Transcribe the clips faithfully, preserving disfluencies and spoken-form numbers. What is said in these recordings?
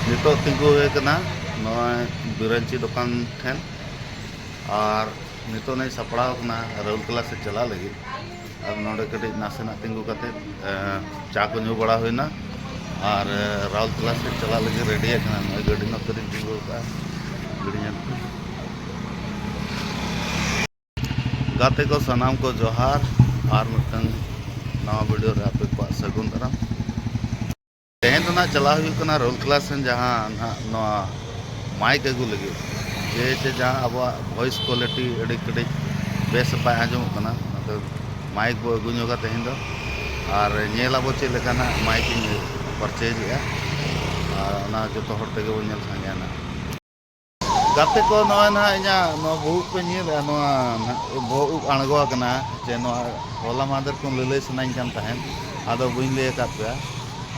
ᱱᱤᱛᱚᱜ ᱛᱤᱸᱜᱩ ᱦᱩᱭ ᱟᱠᱟᱱᱟ ᱱᱚᱜᱼᱚᱭ ᱵᱤᱨᱟᱧᱪᱤ ᱫᱚᱠᱟᱱ ᱴᱷᱮᱱ, ᱟᱨ ᱱᱤᱛᱚᱜ ᱱᱟᱜ ᱥᱟᱯᱲᱟᱣ ᱟᱠᱟᱱᱟ ᱨᱟᱩᱞᱠᱮᱞᱟ ᱥᱮᱫ ᱪᱟᱞᱟᱜ ᱞᱟᱹᱜᱤᱫ᱾ ᱟᱨ ᱱᱚᱰᱮ ᱠᱟᱹᱴᱤᱡ ᱱᱟᱥᱮᱱᱟᱜ ᱛᱤᱸᱜᱩ ᱠᱟᱛᱮ, ᱮ, ᱪᱟ ᱠᱚ ᱧᱩ ᱵᱟᱲᱟ ᱦᱩᱭᱱᱟ, ᱟᱨ, ᱮ, ᱨᱟᱩᱞᱠᱮᱞᱟ ᱥᱮᱫ ᱪᱟᱞᱟᱜ ᱞᱟᱹᱜᱤᱫ ᱨᱮᱰᱤ ᱟᱠᱟᱱᱟ᱾ ᱱᱚᱜᱼᱚᱭ ᱜᱟᱹᱰᱤ ᱱᱚᱛᱮ ᱨᱤᱧ ᱛᱤᱸᱜᱩ ᱟᱠᱟᱫᱼᱟ, ᱜᱟᱹᱰᱤ ᱧᱮᱞ ᱯᱮ᱾ ᱜᱟᱛᱮ ᱠᱚ ᱥᱟᱱᱟᱢ ᱠᱚ ᱡᱚᱦᱟᱨ, ᱟᱨ ᱢᱤᱫᱴᱟᱝ ᱱᱟᱣᱟ ᱵᱷᱤᱰᱤᱭᱳ ᱨᱮ ᱟᱯᱮ ᱠᱚᱣᱟᱜ ᱥᱟᱹᱜᱩᱱ ᱫᱟᱨᱟᱢ᱾ ᱛᱮᱦᱮᱧ ᱫᱚ ᱱᱟᱜ ᱪᱟᱞᱟᱣ ᱦᱩᱭᱩᱜ ᱠᱟᱱᱟ ᱨᱟᱩᱞᱠᱮᱞᱟ ᱥᱮᱱ, ᱡᱟᱦᱟᱸ ᱱᱟᱜ ᱱᱚᱣᱟ ᱢᱟᱭᱤᱠ ᱟᱹᱜᱩ ᱞᱟᱹᱜᱤᱫ᱾ ᱡᱮᱦᱮᱛᱩ ᱡᱟᱦᱟᱸ ᱟᱵᱚᱣᱟᱜ ᱵᱷᱚᱭᱮᱥ ᱠᱚᱣᱟᱞᱤᱴᱤ ᱟᱹᱰᱤ ᱠᱟᱹᱴᱤᱡ ᱵᱮᱥ ᱵᱟᱭ ᱟᱸᱡᱚᱢᱚᱜ ᱠᱟᱱᱟ, ᱚᱱᱟᱛᱮ ᱢᱟᱭᱤᱠ ᱵᱚ ᱟᱹᱜᱩ ᱧᱚᱜᱟ ᱛᱮᱦᱮᱧ ᱫᱚ᱾ ᱟᱨ ᱧᱮᱞ ᱟᱵᱚ ᱪᱮᱫ ᱞᱮᱠᱟ ᱱᱟᱜ ᱢᱟᱭᱤᱠ ᱤᱧ ᱯᱟᱨᱪᱮᱡᱽ ᱮᱜᱼᱟ, ᱟᱨ ᱚᱱᱟ ᱡᱚᱛᱚ ᱦᱚᱲ ᱛᱮᱜᱮ ᱵᱚᱱ ᱧᱮᱞ ᱥᱟᱸᱜᱮᱭᱟ ᱱᱟᱜ᱾ ᱜᱟᱛᱮ ᱠᱚ, ᱱᱚᱜᱼᱚᱭ ᱱᱟᱦᱟᱜ ᱤᱧᱟᱹᱜ ᱱᱚᱣᱟ ᱵᱚᱦᱚᱜ ᱯᱮ ᱧᱮᱞᱮᱫᱼᱟ, ᱱᱚᱣᱟ ᱱᱟᱦᱟᱜ ᱵᱚᱦᱚᱜ ᱩᱵ ᱟᱬᱜᱚ ᱟᱠᱟᱱᱟ, ᱡᱮ ᱱᱚᱣᱟ ᱦᱚᱞᱟ ᱢᱟᱦᱫᱮᱨ ᱠᱷᱚᱱ ᱞᱟᱹᱞᱟᱹᱭ ᱥᱟᱱᱟᱧ ᱠᱟᱱ ᱛᱟᱦᱮᱸᱫ, ᱟᱫᱚ ᱵᱟᱹᱧ ᱞᱟᱹᱭ ᱟᱠᱟᱫ ᱯᱮᱭᱟ᱾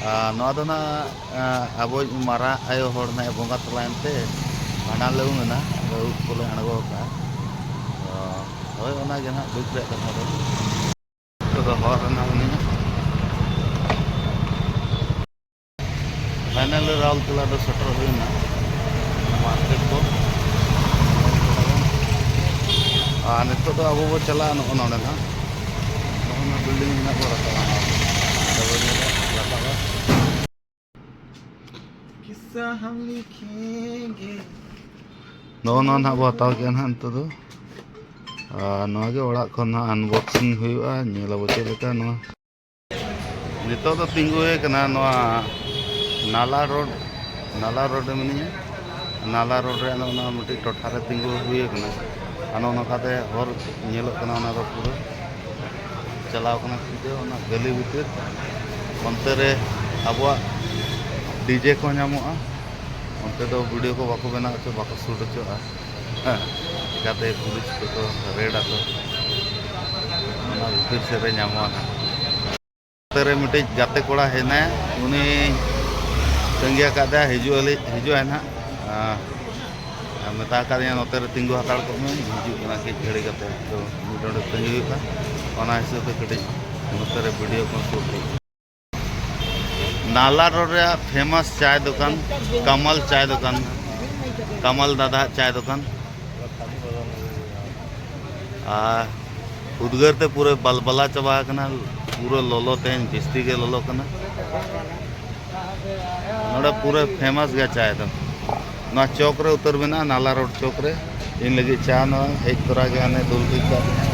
ᱟᱨ ᱱᱚᱣᱟ ᱫᱚ ᱱᱟᱦᱟᱜ, ᱮᱸ, ᱟᱵᱚᱭᱤᱡ ᱢᱟᱨᱟᱜ ᱟᱭᱳ ᱦᱚᱲ ᱱᱟᱦᱟᱜ ᱮ ᱵᱚᱸᱜᱟ ᱛᱟᱞᱟᱭᱮᱱ ᱛᱮ ᱵᱷᱟᱸᱰᱟᱱ ᱞᱮ ᱩᱢ ᱮᱱᱟ, ᱟᱫᱚ ᱩᱵ ᱠᱚᱞᱮ ᱟᱬᱜᱚ ᱟᱠᱟᱫᱼᱟ᱾ ᱛᱚ ᱦᱳᱭ, ᱚᱱᱟ ᱜᱮ ᱱᱟᱦᱟᱜ ᱫᱩᱠ ᱨᱮᱭᱟᱜ ᱠᱟᱛᱷᱟ ᱫᱚ᱾ ᱱᱤᱛᱚᱜ ᱫᱚ ᱦᱚᱨ ᱨᱮ ᱢᱮᱱᱟᱜ ᱞᱤᱧᱟ᱾ ᱯᱷᱟᱭᱱᱟᱞᱤ ᱨᱟᱩᱞᱠᱮᱞᱟ ᱫᱚ ᱥᱮᱴᱮᱨ ᱦᱩᱭᱱᱟ, ᱢᱟᱨᱠᱮᱴ ᱠᱚ᱾ ᱟᱨ ᱱᱤᱛᱚᱜ ᱫᱚ ᱟᱵᱚ ᱵᱚ ᱪᱟᱞᱟᱜᱼᱟ ᱱᱚᱜᱼᱚ ᱱᱚᱰᱮ ᱱᱟᱜ, ᱱᱚᱜᱼᱚ ᱱᱚᱣᱟ ᱵᱤᱞᱰᱤᱝ ᱨᱮᱱᱟᱜ ᱵᱚ ᱨᱟᱠᱟᱵᱼᱟ ᱱᱟᱜ᱾ ᱟᱫᱚ ᱵᱚ ᱧᱮᱞᱟ, ᱨᱟᱠᱟᱵᱼᱟ᱾ ᱠᱤᱥᱥᱟ ᱦᱟᱢ ᱞᱤᱠᱷᱮᱸᱜᱮ᱾ ᱱᱚᱜᱼᱚ ᱱᱚᱣᱟ ᱱᱟᱜ ᱵᱚ ᱦᱟᱛᱟᱣ ᱠᱮᱜᱼᱟ ᱱᱟᱜ ᱱᱤᱛᱚᱜ ᱫᱚ᱾ ᱟᱨ ᱱᱚᱣᱟ ᱜᱮ ᱚᱲᱟᱜ ᱠᱷᱚᱱ ᱱᱟᱜ ᱟᱱᱵᱚᱠᱥᱤᱝ ᱦᱩᱭᱩᱜᱼᱟ, ᱧᱮᱞ ᱟᱵᱚ ᱪᱮᱫ ᱞᱮᱠᱟ ᱱᱚᱣᱟ᱾ ᱱᱤᱛᱚᱜ ᱫᱚ ᱛᱤᱸᱜᱩ ᱦᱩᱭ ᱟᱠᱟᱱᱟ ᱱᱚᱣᱟ ᱱᱟᱞᱟ ᱨᱳᱰ, ᱱᱟᱞᱟ ᱨᱳᱰ ᱨᱮ ᱢᱤᱱᱟᱹᱧᱟ᱾ ᱱᱟᱞᱟ ᱨᱳᱰ ᱨᱮ ᱱᱚᱜᱼᱚ ᱱᱚᱣᱟ ᱢᱤᱫᱴᱤᱡ ᱴᱚᱴᱷᱟ ᱨᱮ ᱛᱤᱸᱜᱩ ᱦᱩᱭ ᱟᱠᱟᱱᱟ᱾ ᱟᱨ ᱱᱚᱜᱼᱚ ᱱᱚᱝᱠᱟᱛᱮ ᱦᱚᱨ ᱧᱮᱞᱚᱜ ᱠᱟᱱᱟ, ᱚᱱᱟ ᱫᱚ ᱯᱩᱨᱟᱹ ᱪᱟᱞᱟᱣ ᱠᱟᱱᱟ ᱥᱤᱫᱷᱟᱹ ᱚᱱᱟ ᱜᱟᱹᱞᱤ ᱵᱷᱤᱛᱤᱨ᱾ ᱚᱱᱛᱮ ᱨᱮ ᱟᱵᱚᱣᱟᱜ ᱰᱤᱡᱮ ᱠᱚ ᱧᱟᱢᱚᱜᱼᱟ, ᱚᱱᱛᱮ ᱫᱚ ᱵᱷᱤᱰᱤᱭᱳ ᱠᱚ ᱵᱟᱠᱚ ᱵᱮᱱᱟᱣ ᱦᱚᱪᱚ, ᱵᱟᱠᱚ ᱥᱩᱴ ᱦᱚᱪᱚᱣᱟᱜᱼᱟ᱾ ᱦᱮᱸ, ᱪᱤᱠᱟᱹᱛᱮ ᱯᱩᱞᱤᱥ ᱠᱚᱠᱚ ᱨᱮᱰ ᱟᱠᱚ, ᱚᱱᱟ ᱵᱷᱤᱛᱤᱨ ᱥᱮᱫ ᱨᱮ ᱧᱟᱢᱚᱜᱼᱟ ᱱᱟᱦᱟᱜ᱾ ᱱᱚᱛᱮ ᱨᱮ ᱢᱤᱫᱴᱤᱡ ᱜᱟᱛᱮ ᱠᱚᱲᱟ ᱦᱮᱱᱟᱭᱟ, ᱩᱱᱤ ᱛᱟᱺᱜᱤ ᱟᱠᱟᱫᱮᱭᱟ, ᱦᱤᱡᱩᱜ ᱟᱞᱮ, ᱦᱤᱡᱩᱜ ᱟᱭ ᱱᱟᱦᱟᱜ᱾ ᱟᱨ ᱢᱮᱛᱟ ᱟᱠᱟᱫᱤᱧᱟ, "ᱱᱚᱛᱮ ᱨᱮ ᱛᱤᱸᱜᱩ ᱦᱟᱛᱟᱲ ᱠᱚᱜ ᱢᱮ, ᱤᱧ ᱦᱤᱡᱩᱜ ᱠᱟᱱᱟ ᱠᱟᱹᱡ ᱜᱷᱟᱹᱲᱤ ᱠᱟᱛᱮ᱾" ᱛᱚ ᱢᱤᱫ ᱰᱚᱸᱰᱮ ᱛᱟᱺᱜᱤ ᱦᱩᱭᱩᱜᱼᱟ, ᱚᱱᱟ ᱦᱤᱥᱟᱹᱵ ᱛᱮ ᱠᱟᱹᱴᱤᱡ ᱱᱚᱛᱮ ᱨᱮ ᱵᱷᱤᱰᱤᱭᱳ ᱠᱚ ᱥᱩᱴ ᱦᱩᱭᱩᱜᱼᱟ᱾ ᱱᱟᱞᱟ ᱨᱳᱰ ᱨᱮᱭᱟᱜ ᱯᱷᱮᱢᱟᱥ ᱪᱟᱭ ᱫᱚᱠᱟᱱ, ᱠᱟᱢᱟᱞ ᱪᱟᱭ ᱫᱚᱠᱟᱱ, ᱠᱟᱢᱟᱞ ᱫᱟᱫᱟᱣᱟᱜ ᱪᱟᱭ ᱫᱚᱠᱟᱱ᱾ ᱟᱨ ᱩᱫᱽᱜᱟᱹᱨ ᱛᱮ ᱯᱩᱨᱟᱹ ᱵᱟᱞᱵᱟᱞᱟ ᱪᱟᱵᱟ ᱟᱠᱟᱱᱟ, ᱯᱩᱨᱟᱹ ᱞᱚᱞᱚ, ᱛᱮᱦᱮᱧ ᱡᱟᱹᱥᱛᱤ ᱜᱮ ᱞᱚᱞᱚ ᱠᱟᱱᱟ᱾ ᱱᱚᱰᱮ ᱯᱩᱨᱟᱹ ᱯᱷᱮᱢᱟᱥ ᱜᱮᱭᱟ ᱪᱟᱭ ᱫᱚ᱾ ᱱᱚᱣᱟ ᱪᱚᱠ ᱨᱮ ᱩᱛᱟᱹᱨ ᱢᱮᱱᱟᱜᱼᱟ, ᱱᱟᱞᱟ ᱨᱳᱰ ᱪᱚᱠ ᱨᱮ᱾ ᱤᱧ ᱞᱟᱹᱜᱤᱫ ᱪᱟ ᱱᱚᱣᱟ ᱦᱮᱡ ᱛᱚᱨᱟ ᱜᱮ ᱦᱟᱱᱮ ᱫᱩᱞ ᱴᱷᱤᱠ ᱠᱟᱜ ᱞᱤᱧᱟ᱾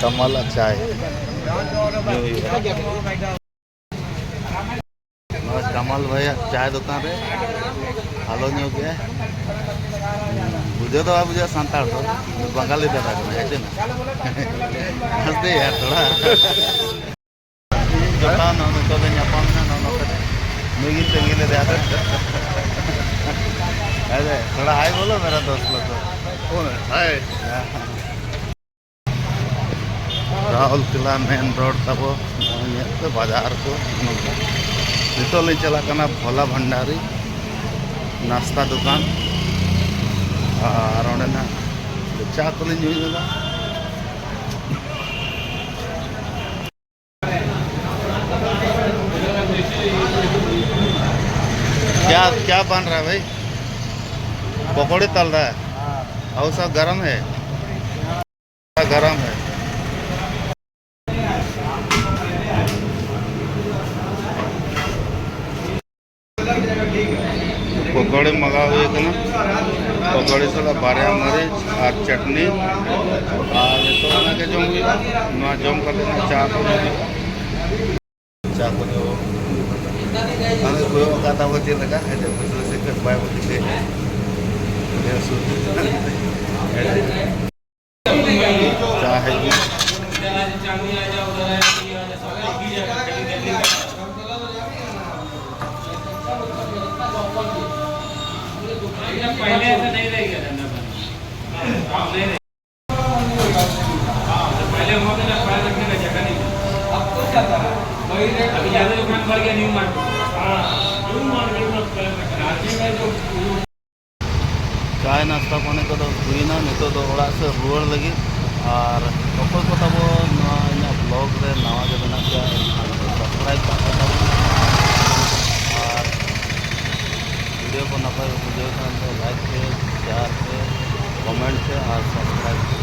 ᱠᱟᱢᱟᱞᱟᱜ ᱪᱟᱭ ᱧᱩ ᱦᱩᱭᱩᱜᱼᱟ᱾ ᱱᱚᱣᱟ ᱠᱟᱢᱟᱞ ᱵᱷᱟᱭᱟᱜ ᱪᱟᱭ ᱫᱚᱠᱟᱱ ᱨᱮ ᱟᱞᱚ ᱧᱩ ᱜᱮ᱾ ᱵᱩᱡᱷᱟᱹᱣ ᱫᱚ ᱵᱟᱭ ᱵᱩᱡᱷᱟᱹᱜᱼᱟ ᱥᱟᱱᱛᱟᱲ ᱫᱚ, ᱵᱟᱝᱜᱟᱞᱤ ᱫᱷᱟᱨᱟ ᱠᱟᱱᱟ, ᱦᱮᱸ ᱥᱮ? ᱦᱟᱸᱥᱫᱮ ᱭᱟᱨ ᱛᱷᱚᱲᱟ᱾ ᱡᱚᱴᱟᱣ ᱱᱚᱜᱼᱚ ᱱᱤᱛᱚᱜ ᱞᱮ ᱧᱟᱯᱟᱢ ᱮᱱᱟ, ᱱᱚᱜᱼᱚ ᱱᱚᱛᱮ ᱨᱮ᱾ ᱱᱩᱭ ᱜᱤᱧ ᱛᱟᱺᱜᱤ ᱞᱮᱫᱮᱭᱟ ᱟᱫᱚ᱾ ᱟᱨᱮ, ᱛᱷᱚᱲᱟ hi ᱵᱚᱞᱚ ᱢᱮᱨᱟ ᱫᱳᱥᱛ ᱞᱳᱜ ᱠᱳ᱾ ᱠᱳᱱ ᱦᱟᱭ? ᱦᱮᱸ᱾ ᱨᱟᱦᱩᱞᱠᱮᱞᱟ ᱢᱮᱱ ᱨᱳᱰ ᱛᱟᱵᱚ, ᱱᱚᱜᱼᱚᱭ ᱧᱮᱞ ᱯᱮ ᱵᱟᱡᱟᱨ ᱠᱚ᱾ ᱱᱤᱛᱚᱜ ᱞᱤᱧ ᱪᱟᱞᱟᱜ ᱠᱟᱱᱟ ᱵᱷᱳᱞᱟ ᱵᱷᱟᱱᱰᱟᱨᱤ ᱱᱟᱥᱛᱟ ᱫᱚᱠᱟᱱ, ᱟᱨ ᱚᱸᱰᱮᱱᱟᱜ ᱪᱟ ᱠᱚᱞᱤᱧ ᱧᱩᱭ ᱧᱚᱜᱟ᱾ क्या क्या बन रहा है भाई? पकौड़े तल रहा है। और सब गरम है। गरम है। ᱯᱚᱠᱚᱲᱤ ᱢᱟᱜᱟᱣ ᱦᱩᱭ ᱟᱠᱟᱱᱟ᱾ ᱯᱚᱠᱚᱲᱤ ᱥᱟᱞᱟᱜ ᱵᱟᱨᱭᱟ ᱢᱟᱹᱨᱤᱪ ᱟᱨ ᱪᱟᱴᱱᱤ, ᱟᱨ ᱱᱤᱛᱚᱜ ᱚᱱᱟ ᱜᱮ ᱡᱚᱢ ᱦᱩᱭᱩᱜᱼᱟ᱾ ᱱᱚᱣᱟ ᱡᱚᱢ ᱠᱟᱛᱮ ᱱᱟᱜ ᱪᱟ ᱠᱚ ᱧᱩ ᱦᱩᱭᱩᱜᱼᱟ᱾ ᱪᱟ ᱠᱚ ᱧᱩ᱾ ᱢᱟᱱᱮ ᱠᱚᱭᱚᱜ ᱟᱠᱟᱫ ᱛᱟᱵᱚ ᱪᱮᱫ ᱞᱮᱠᱟ ᱦᱮᱸ ᱥᱮ ᱵᱩᱡᱷᱟᱹᱣ ᱥᱮ ᱪᱮᱫ ᱵᱟᱭ ᱵᱩᱡᱷᱟᱹᱣ ᱥᱮ ᱦᱮᱸ ᱥᱮ᱾ ᱪᱟ ᱦᱮᱡ ᱮᱱᱟ᱾ पहले ऐसा नहीं रह गया धंधा पानी। पहले हम लोग ना पढ़ा लिखने का जगह नहीं था। अब तो चलता है। वही रेट अभी ज्यादा दुकान बढ़ गया, न्यू मार्केट। हाँ, न्यू मार्केट में पहले रांची में जो ᱪᱟᱭ ᱱᱟᱥᱛᱟ ᱯᱟᱱᱤ ᱠᱚᱫᱚ ᱦᱩᱭᱱᱟ᱾ ᱱᱤᱛᱚᱜ ᱫᱚ ᱚᱲᱟᱜ ᱥᱮᱫ ᱨᱩᱣᱟᱹᱲ ᱞᱟᱹᱜᱤᱫ᱾ ᱟᱨ ᱚᱠᱚᱭ ᱠᱚ ᱛᱟᱵᱚ ᱱᱚᱣᱟ ᱤᱧᱟᱹᱜ ᱵᱞᱚᱜ ᱨᱮ ᱱᱟᱣᱟ ᱜᱮ ᱢᱮᱱᱟᱜ ᱯᱮᱭᱟ, ᱮᱱᱠᱷᱟᱱ ᱥᱟᱵᱥᱠᱨᱟᱭᱤᱵ ᱠᱟᱜ ᱠᱟᱛᱟ ᱵᱚᱱ ᱟᱨ ᱵᱷᱤᱰᱤᱭᱳ ᱠᱚ ᱱᱟᱯᱟᱭ ᱯᱮ ᱵᱩᱡᱷᱟᱹᱣ ᱠᱷᱟᱱ ᱫᱚ ᱞᱟᱭᱤᱠ ᱯᱮ, ᱥᱮᱭᱟᱨ ᱯᱮ, ᱠᱚᱢᱮᱱᱴ ᱯᱮ ᱟᱨ ᱥᱟᱵᱥᱠᱨᱟᱭᱤᱵ ᱯᱮ᱾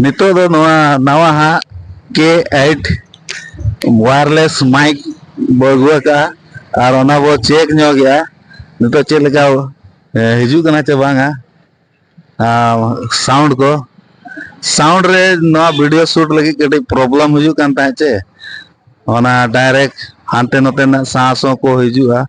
ᱱᱤᱛᱚᱜ ᱫᱚ ᱱᱚᱣᱟ ᱱᱟᱣᱟ ᱦᱟᱸᱜ ᱠᱮ ᱮᱭᱤᱴ ᱣᱟᱭᱟᱨᱞᱮᱥ ᱢᱟᱭᱤᱠ ᱵᱚ ᱟᱹᱜᱩ ᱟᱠᱟᱫᱼᱟ ᱟᱨ ᱚᱱᱟ ᱵᱚ ᱪᱮᱠ ᱧᱚᱜᱮᱜᱼᱟ ᱱᱤᱛᱚᱜ ᱪᱮᱫ ᱞᱮᱠᱟ, ᱮ, ᱦᱤᱡᱩᱜ ᱠᱟᱱᱟ ᱪᱮ ᱵᱟᱝᱟ᱾ ᱟᱨ ᱥᱟᱣᱩᱱᱰ ᱠᱚ, ᱥᱟᱣᱩᱱᱰ ᱨᱮ ᱱᱚᱣᱟ ᱵᱷᱤᱰᱤᱭᱳ ᱥᱩᱴ ᱞᱟᱹᱜᱤᱫ ᱠᱟᱹᱴᱤᱡ ᱯᱨᱚᱵᱞᱮᱢ ᱦᱩᱭᱩᱜ ᱠᱟᱱ ᱛᱟᱦᱮᱸᱫ ᱪᱮ, ᱚᱱᱟ ᱰᱟᱭᱨᱮᱠᱴ ᱦᱟᱱᱛᱮ ᱱᱚᱛᱮᱱᱟᱜ ᱥᱟᱸᱥ ᱦᱚᱸ ᱠᱚ ᱦᱤᱡᱩᱜᱼᱟ᱾